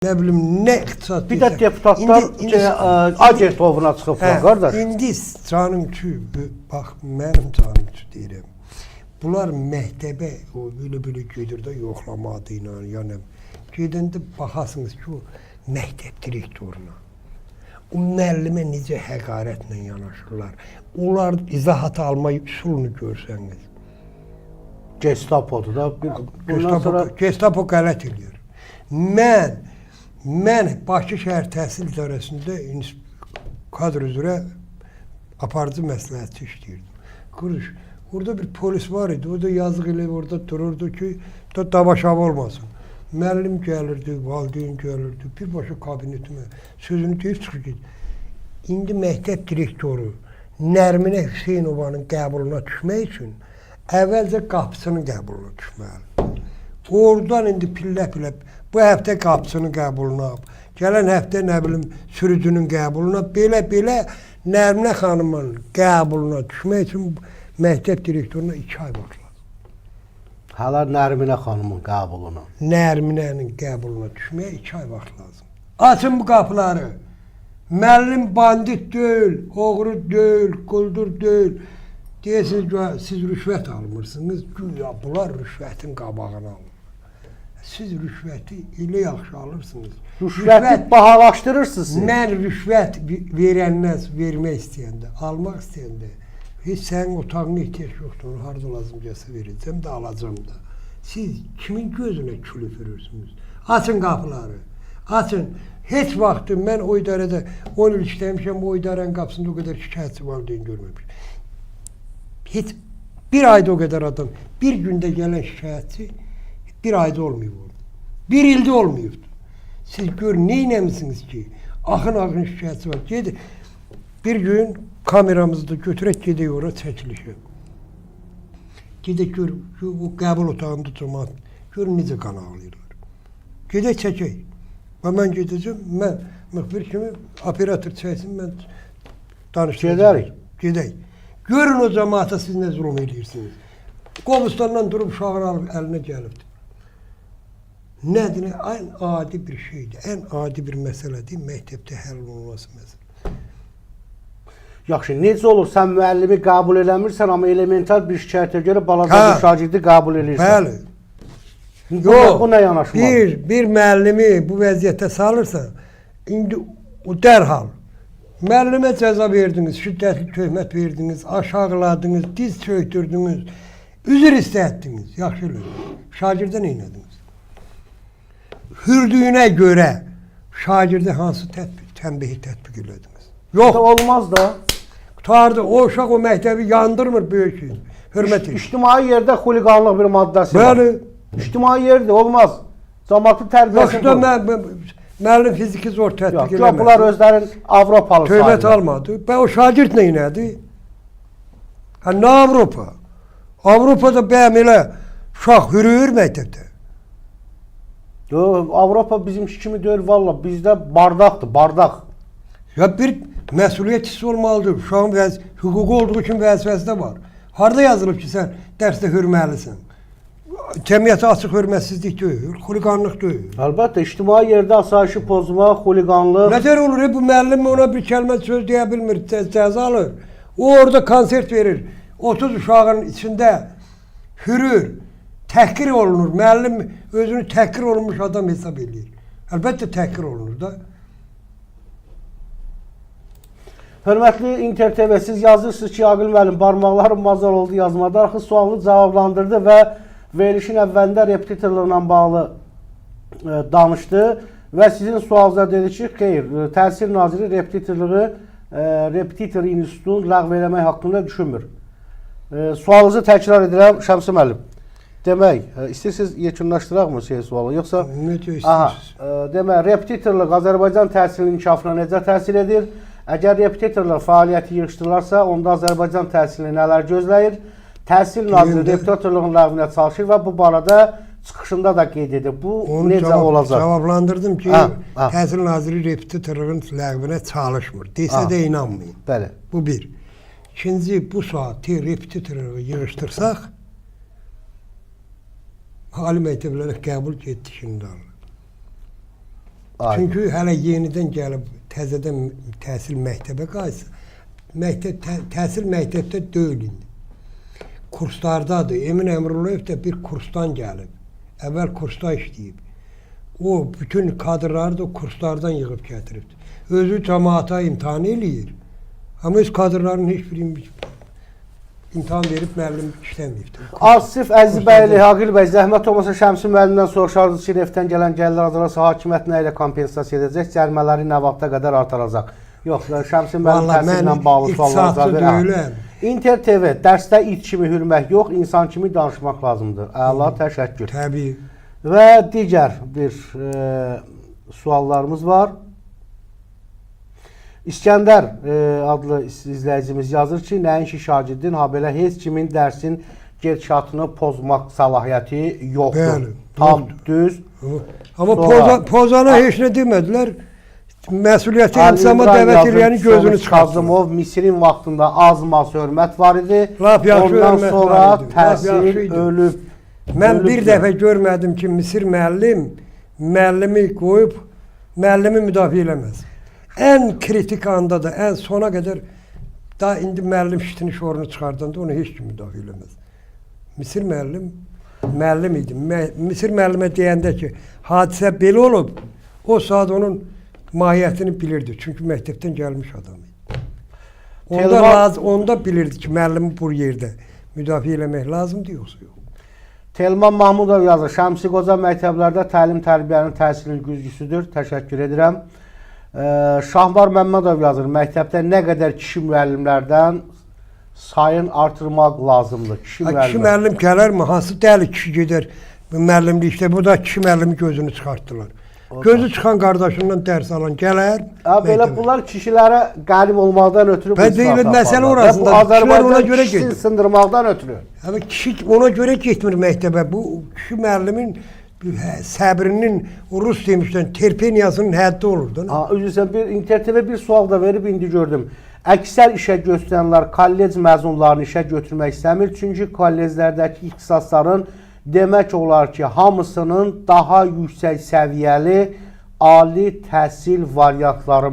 Nə bilim nə iqtisad Bir də deyirsən. Deputatlar agent ovuna çıxıblar Hə, qardaş. İndi canım üçün, bax mənim canım üçün deyirəm. Bunlar məktəbə o belə-belə gedir də yoxlama adı ilə, yəni gedəndə baxasınız ki, o məktəb direktoruna, o müəllimə necə həqarətlə yanaşırlar. Onlar izahat alma üsulunu görsəniz. Gestapodur da. Bundan Gestapo, sonra Gestapo qələt eləyir. Mən Bakı şəhər təhsil idarəsində kadr üzrə aparıcı məsləhətçi işləyirdim. Quruş, orada bir polis var idi. O da yazıq elə orada dururdu ki, da davaşava olmasın. Müəllim gəlirdi, valideyn gəlirdi, birbaşa kabinetimə sözünü deyib çıxır gedir. İndi məktəb direktoru Nərminə Hüseynovanın qəbuluna düşmək üçün əvvəlcə qapısının qəbuluna düşməlidir. Oradan indi pillə-pillə bu həftə qapısının qəbuluna, gələn həftə nə bilim sürücünün qəbuluna, belə-belə Nərminə xanımın qəbuluna düşmək üçün məktəb direktoruna 2 ay vaxt lazım. Hələ Nərminə xanımın qəbuluna. Nərminənin qəbuluna düşməyə 2 ay vaxt lazım. Açın bu qapıları. Müəllim bandit deyil, oğru deyil, quldur deyil. Deyəsiniz ki, siz rüşvət almırsınız. Güya bunlar rüşvətin qabağını alır. Siz rüşvəti elə yaxşı alırsınız. Rüşvəti bahalaşdırırsınız siz. Mən rüşvət verəndən, vermək istəyəndə, almaq istəyəndə heç sənin otağına ehtiyac yoxdur. Onu harda lazım gəlsə verəcəm də, alacam da. Siz kimin gözünə kül üfürürsünüz? Açın qapıları. Açın. Heç vaxt mən o idarədə 10 il işləmişəm, o idarənin qapısında o qədər şikayətçi valideyn görməmişəm. Heç bir ayda o qədər adam, bir gündə gələn şikayətçi bir ayda olmayıb orada. Bir ildə olmayıbdır. Siz gör nə eləmisiniz ki, axın-axın şikayətçi var. Ged, bir gün kameramızı da götürək gedək ora çəkilişə. Gedək gör, o qəbul otağında cəmaət, gör necə qan ağlayırlar. Gedək çəkək. Və mən gedəcəm, mən müxbir kimi operator çəksin, mən danışdıracağam. Gedərik. Gedək. Görün o cəmaata siz nə zülm eləyirsiniz. Qobustandan durub uşağını alıb əlinə gəlibdir. Nədir? Ən adi bir şeydir. Ən adi bir məsələdir. Məktəbdə həll olunması məsələ. Yaxşı, necə olur sən müəllimi qəbul eləmirsən, amma elementar bir şikayətə görə balaca Hə. bir şagirdi qəbul eləyirsən. Bəli. Bu, bu nə yanaşmadır? Bir müəllimi bu vəziyyətə salırsan, indi o dərhal müəllimə cəza verdiniz, şiddətli töhmət verdiniz, aşağıladınız, diz çökdürdünüz, üzr istətdiniz. Yaxşı elədiniz. Şagirdə nə elədiniz? Hürdüyünə görə şagirdə hansı tənbihi tətbiq elədiniz? Yox. Olmaz da. Qutardı. O uşaq o məktəbi yandırmır böyük şey. Hörmət edir. İctimai yerdə xuliqanlıq bir maddəsi var. Bəli. İctimai yerdə olmaz. Cəmaatın tərbiyəsini Yaxşı da müəllim fiziki zor tətbiq Yox, bunlar eləmədi. özlərin Avropalı Töhmət sayılır. almadı. Bə o şagird nə elədi? Ha nə Avropa? Avropada bəyəm elə uşaq hürür məktəbdə. Yox, Avropa bizimki kimi deyil valla. Bizdə bardaqdır, bardaq. Ya bir məsuliyyət hissi olmalıdır. Uşağın hüququ olduğu kimi vəzifəsi də var. Harda yazılıb ki, sən dərsdə hürməlisən? Cəmiyyətə açıq hörmətsizlik deyil, xuliqanlıq deyil. Əlbəttə, ictimai yerdə asayişi pozma, xuliqanlıq. Nətər olur? Bu müəllim ona bir kəlmə söz deyə bilmir, cəza alır. O orada konsert verir. 30 uşağın içində hürür, təhqir olunur. Müəllim özünü təhqir olunmuş adam hesab eləyir. Əlbəttə təhqir olunur da. Hörmətli Inter TV, siz yazırsınız ki, Aqil müəllim barmaqlarım mazal oldu yazmada. Axı sualını cavablandırdı və verilişin əvvəlində repetitorlarla bağlı danışdı və sizin sualınıza dedi ki, xeyr, Təhsil Naziri repetitorluğu, repetitor institutunu ləğv eləmək haqqında düşünmür. Sualınızı təkrar edirəm Şəmsi müəllim. Demək, istəyirsiniz yekunlaşdıraqmı sualı, yoxsa? Necə Aha, istəyirsiniz? Demək, repetitorluq Azərbaycan təhsilinin inkişafına necə təsir edir? Əgər repetitorlar fəaliyyəti yığışdırılarsa, onda Azərbaycan təhsilini nələr gözləyir? Təhsil Naziri repetitorluğun ləğvinə çalışır və bu barədə çıxışında da qeyd edir. Bu Onu necə olacaq? Cavablandırdım ki, Ha. Təhsil Naziri repetitorluğun ləğvinə çalışmır. Desə də inanmayın. Bəli. Bu bir. İkinci, bu saatı repetitorluğu yığışdırsaq, ali məktəblərə qəbul getdi şimdi alır. Aydın. Çünki hələ yenidən gəlib təzədən təhsil məktəbə qayıtsa, məktəb təhsil məktəbdə deyil indi. Kurslardadır. Emin Əmrullayev də bir kursdan gəlib. Əvvəl kursda işləyib. O bütün kadrları da o kurslardan yığıb gətiribdi. Özü cəmaata imtahan eləyir. Amma öz kadrlarının heç biri imtahan verib müəllim işləməyibdir. Asif Əzizbəyli, Aqil bəy, zəhmət olmasa Şəmsi müəllimdən soruşardınız ki, neftdən gələn gəlirlər azalırsa hakimiyyət nə ilə kompensasiya edəcək, cərimələri nə vaxta qədər artıracaq? Yox, Şəmsi müəllim təhsillə bağlı suallara cavab deyiləm. Inter TV, dərsdə it kimi hürmək yox, insan kimi danışmaq lazımdır. Əla, təşəkkür. Təbii. Və digər bir suallarımız var. İskəndər adlı izləyicimiz yazır ki, nəinki şagirdin, ha belə heç kimin dərsin gedişatını pozmaq səlahiyyəti yoxdur. Bəli, Tam yoxdur. düz. Amma Sonra- Pozana heç nə demədilər. Məsuliyyəti Ali intizama İmran dəvət yazır eləyənin ki, gözünü Sonuç çıxartdılar. Kazımov Misirin vaxtında az-maz hörmət var idi. Lap yaxşı Ondan hörmət sonra var idi. Lap təhsil yaxşı idi. ölüb. Mən bir Ölübdür. dəfə görmədim ki, Misir müəllim müəllimi qoyub müəllimi müdafiə eləməz. Ən kritik anda da, ən sona qədər daha indi müəllim şitini şorunu çıxardanda onu heç kim müdafiə eləməz. Misir müəllim müəllim idi. Misir müəllimə deyəndə ki, hadisə belə olub, o saat onun mahiyyətini bilirdi. Çünki məktəbdən gəlmiş adam idi. Onda, onda bilirdi ki, müəllimi bu yerdə müdafiə eləmək lazımdır yoxsa yox. Telman Mahmudov yazır. Şəmsi Qoca məktəblərdə təlim tərbiyənin təhsilin güzgüsüdür. Təşəkkür edirəm. Şahvar Məmmədov yazır. Məktəbdə nə qədər kişi müəllimlərdən sayın artırmaq lazımdır. Kişi Ha, kişi müəllim. müəllim gələrmi? Hansı dəli kişi gedər müəllimlikdə? Bu da kişi müəllimi gözünü çıxartdılar. Gözü çıxan qardaşından dərs alan gələr. Ha, belə məktəbə. bunlar kişilərə qəlib olmaqdan ötürü bu Və deyil, islahatı məsələ aparırlar. Və bu orasındadır. Kişilər ona Azərbaycan görə kişisini gedir. sındırmaqdan ötürü. Amma kişi ona görə getmir məktəbə. Bu kişi müəllimin səbrinin rus demişdən terpeniyasının həddi olur da. Ha, üzr istəyirəm, bir internetə bir sual da verib indi gördüm. Əksər işə göstərənlər kollec məzunlarını işə götürmək istəmir, çünki kolleclərdəki ixtisasların demək olar ki, hamısının daha yüksək səviyyəli ali təhsil variantları